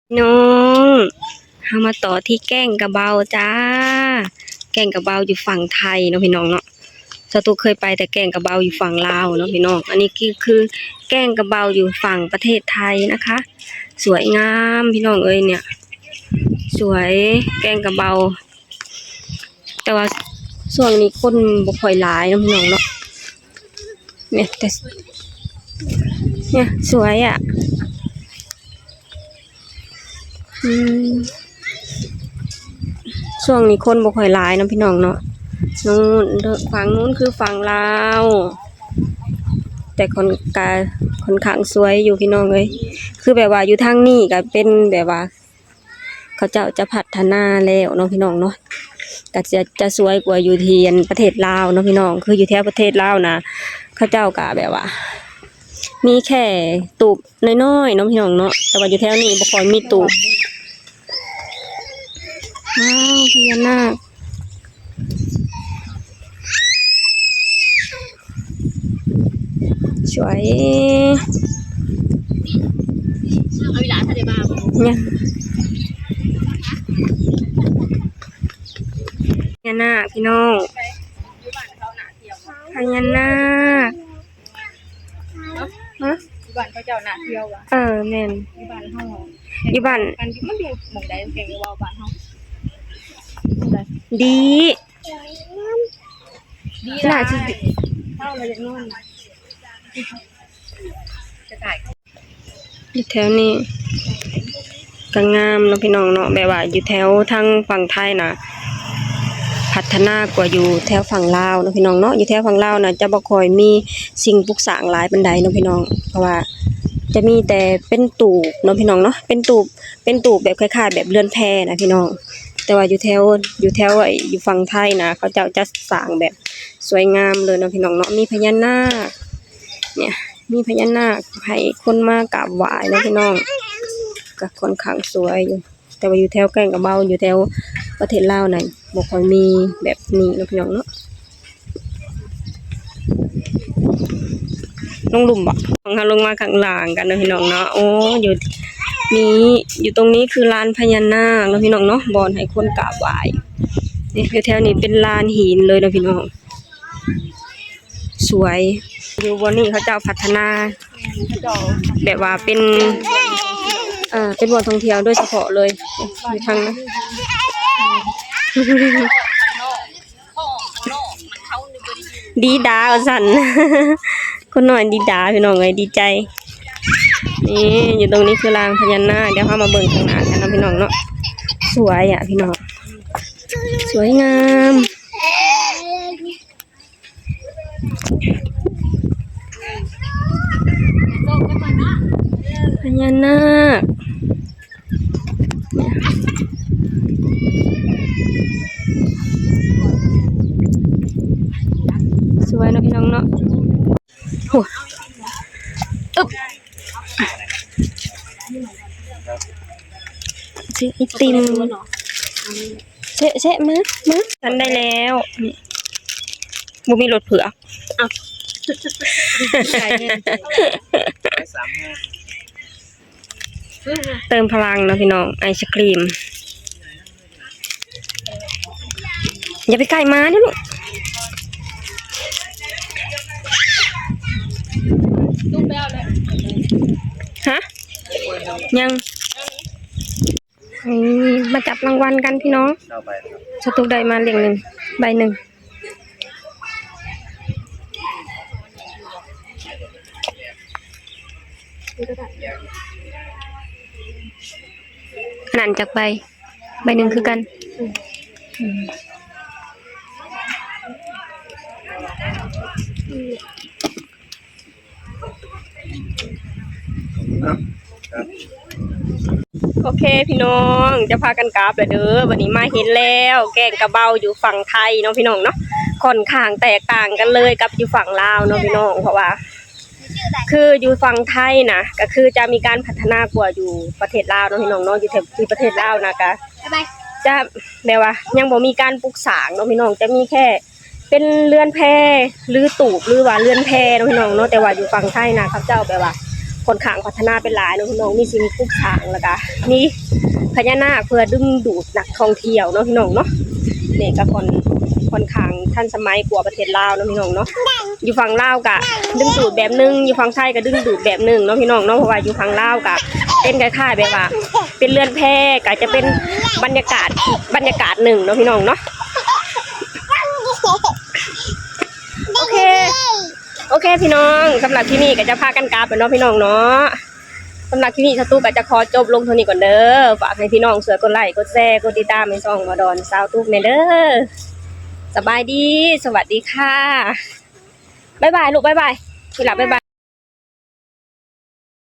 ພີ່ນ້ອງ ເຮົາມາຕໍ່ທີ່ແກ້ງກະເບົາຈ້າ. ແກ້ງກະເບົາຢູ່ຝັ່ງໄທເນາະພີ່ນ້ອງເນາະ. ສາວຕຸກເຄີຍໄປແຕ່ແກ້ງກະເບົາຢູ່ຝັ່ງລາວເນາະພີ່ນ້ອງ. ອັນນີ້ຄື ຄືແກ້ງກະເບົາຢູ່ຝັ່ງປະເທດໄທນະຄະ. ສວຍງາມພີ່ນ້ອງເອີຍ ເນຍ ສວຍ ແກ້ງກະເບົາ. ແຕ່ວ່າຊ່ວງນີ້ຄົນບໍ່ຄ່ອຍຫຼາຍເນາະພີ່ນ້ອງເນາະ. ເນຍ ແຕ່ ເນຍ ສວຍອະ. ອືມ ຊ່ວງນີ້ຄົນບໍ່ຄ່ອຍຫຼາຍເນາະພີ່ນ້ອງເນາະ. ນູ້ນ ເດີ ຝັ່ງນູ້ນຄືຝັ່ງລາວ ແຕ່ຂ້ອນ ກະຂ້ອນຂ້າງສວຍຢູ່ພີ່ນ້ອງເອີຍ. ຄືແບບວ່າຢູ່ທາງນີ້ກະເປັນແບບວ່າ ເຂົາເຈົ້າຈະພັດທະນາແລ້ວເນາະພີ່ນ້ອງເນາະ. ກະຈະ ຈະສວຍກວ່າຢູ່ທີ່ ອັນ ປະເທດລາວເນາະພີ່ນ້ອງ. ຄືຢູ່ແຖວປະເທດລາວນະ ເຂົາເຈົ້າກະແບບວ່າ ມີແຄ່ຕູບນ້ອຍໆເນາະພີ່ນ້ອງເນາະ. ແຕ່ວ່າຢູ່ແຖວນີ້ບໍ່ຄ່ອຍມີຕູບ. ວ້າວ ພະຍານາກ ສວຍ ເອົາເວລາທະເລບາງ ຍັງ ພະຍານາກພີ່ນ້ອງ ພະຍານາກ. ຮະ? ຢູ່ບ້ານເຂົາເຈົ້າໜ້າທ່ຽວຫວາ? ເອີ ແມ່ນ ຢູ່ບ້ານເຮົາ ຢູ່ບ້ານ ມັນຢູ່ ມັນຢູ່ໝ່ອງໃດ? ແກງເວົ້າບ້ານເຮົາ ດີ ດີຫຼາຍ ເຮົາລະຢາກນອນ ຈະຖ່າຍ ຢູ່ແຖວນີ້ກະງາມເນາະພີ່ນ້ອງເນາະ. ແບບວ່າຢູ່ແຖວທາງຝັ່ງໄທນະ ພັດທະນາກວ່າຢູ່ແຖວຝັ່ງລາວເນາະພີ່ນ້ອງເນາະ. ຢູ່ແຖວຝັ່ງລາວນະ ຈະບໍ່ຄ່ອຍມີສິ່ງປຸກສ້າງຫຼາຍປານໃດເນາະພີ່ນ້ອງ ເພາະວ່າຈະມີແຕ່ເປັນຕູບເນາະພີ່ນ້ອງເນາະ. ເປັນຕູບ ເປັນຕູບແບບຄ້າຍໆແບບເຮືອນແພນະພີ່ນ້ອງ. ແຕ່ວ່າຢູ່ແຖວ ຢູ່ແຖວ ໄອ້ ຢູ່ຝັ່ງໄທນະ ເຂົາເຈົ້າຈະສ້າງແບບສວຍງາມເລີຍເນາະພີ່ນ້ອງເນາະ. ມີພະຍານາກ ເນຍ ມີພະຍານາກໃຫ້ຄົນມາກາບໄຫວ້ເນາະພີ່ນ້ອງ ກະຂ້ອນຂ້າງສວຍຢູ່. ແຕ່ວ່າຢູ່ແຖວແກ້ງກະເບົາ ຢູ່ແຖວປະເທດລາວນັ້ນ ບໍ່ຄ່ອຍມີແບບນີ້ເນາະພີ່ນ້ອງເນາະ. ລົງລຸ່ມບໍ? ເຮົາລົງມາຂ້າງລ່າງກັນເນາະພີ່ນ້ອງເນາະ. ໂອ້ ຢູ່ນີ້ ຢູ່ຕົງນີ້ຄືລານພະຍານາກເນາະພີ່ນ້ອງເນາະ ບ່ອນໃຫ້ຄົນກາບໄຫວ້. ນີ້ ຢູ່ແຖວນີ້ເປັນລານຫີນເລີຍເນາະພີ່ນ້ອງ. ສວຍ ຢູ່ບ່ອນນີ້ເຂົາເຈົ້າພັດທະນາ ແມ່ນ ເຂົາເຈົ້າແບບວ່າເປັນ ເອີ ເປັນບ່ອນທ່ອງທ່ຽວໂດຍສະເພາະເລີຍ ຢູ່ທາງ ດີດາວ່າຊັ້ນ ຄົນນ້ອຍດີດາພີ່ນ້ອງເອີຍ ດີໃຈ. ນີ້ ຢູ່ຕົງນີ້ຄືລານພະຍານາກ ດຽວເຮົາມາເບິ່ງຂ້າງໜ້າກັນເນາະພີ່ນ້ອງເນາະ. ສວຍອະພີ່ນ້ອງ ສວຍງາມ. ພະຍານາກ ສວຍເນາະພີ່ນ້ອງເນາະ. ໂອ້ ອຶບ ຊື້ໄອຕິມ ແຊະ ແຊະ ມາ ມາ ສັນໄດ້ແລ້ວ. ນີ້ ບໍ່ມີລົດເຜືອກ ອ້າວ ເຕີມພະລັງເນາະພີ່ນ້ອງ ໄອສະກຣີມ. ຢ່າໄປໃກ້ໝາເດີ້ລູກ. ຮະ? ຍັງ. ນີ້ ມາຈັບລາງວັນກັນພີ່ນ້ອງ. ສາວຕຸກໄດ້ມາເຫຼັ້ງໜຶ່ງ ໃບໜຶ່ງ. ອັນນັ້ນຈັກໃບ? ໃບໜຶ່ງຄືກັນ. ອືມ ໂອເຄພີ່ນ້ອງ ຈະພາກັນກັບແລ້ວເດີ້. ບັດນີ້ມາເຫັນແລ້ວ ແກ້ງກະເບົາຢູ່ຝັ່ງໄທເນາະພີ່ນ້ອງເນາະ ຂ້ອນຂ້າງແຕກຕ່າງກັນເລີຍກັບຢູ່ຝັ່ງລາວເນາະພີ່ນ້ອງ ເພາະວ່າ ຄືຢູ່ຝັ່ງໄທນະ ກະຄືຈະມີການພັດທະນາກວ່າຢູ່ປະເທດລາວເນາະພີ່ນ້ອງເນາະ. ຢູ່ແຖວ ທີ່ປະເທດລາວນະ ກະຈະແບບວ່າຍັງບໍ່ມີການປຸກສ້າງເນາະພີ່ນ້ອງ ຈະມີແຄ່ເປັນເຮືອນແພ ຫຼື ຕູບ ຫຼືວ່າເຮືອນແພເນາະພີ່ນ້ອງເນາະ. ແຕ່ວ່າຢູ່ຝັ່ງໄທນະ ເຂົາເຈົ້າແບບວ່າ ຂ້ອນຂ້າງພັດທະນາໄປຫຼາຍເນາະພີ່ນ້ອງ, ມີສິ່ງປຸກສ້າງ ແລ້ວກະມີພະຍານາກເພື່ອດຶງດູດນັກທ່ອງທ່ຽວເນາະພີ່ນ້ອງເນາະ. ນີ້ກະຂ້ອນ ຂ້ອນຂ້າງທັນສະໄໝກວ່າປະເທດລາວເນາະພີ່ນ້ອງເນາະ. ຢູ່ຝັ່ງລາວກະດຶງດູດແບບໜຶ່ງ, ຢູ່ຝັ່ງໄທກະດຶງດູດແບບໜຶ່ງເນາະພີ່ນ້ອງເນາະ, ເພາະວ່າຢູ່ຝັ່ງລາວກະເປັນຄ້າຍໆແບບວ່າເປັນເຮືອນແພ ກະຈະເປັນບັນຍາກາດ ບັນຍາກາດໜຶ່ງເນາະພີ່ນ້ອງເນາະ. ໂອເຄ ໂອເຄພີ່ນ້ອງ, ສຳລັບຄລິບນີ້ກະຈະພາກັນກັບແລ້ວເນາະພີ່ນ້ອງເນາະ. ສຳລັບຄລິບນີ້ສາວຕຸກກະຈະຂໍຈົບລົງເທົ່ານີ້ກ່ອນເດີ. ຝາກໃຫ້ພີ່ນ້ອງຊ່ວຍກົດໄລ ກົດແຊ ກົດຕິດຕາມໃຫ້ຊ່ອງໝໍດອນສາວຕຸກແດ່ເດີ. ສະບາຍດີ ສະຫວັດດີຄ່ະ. ບາຍບາຍລູກ ບາຍບາຍ. ທີ່ລັກ ບາຍບາຍ.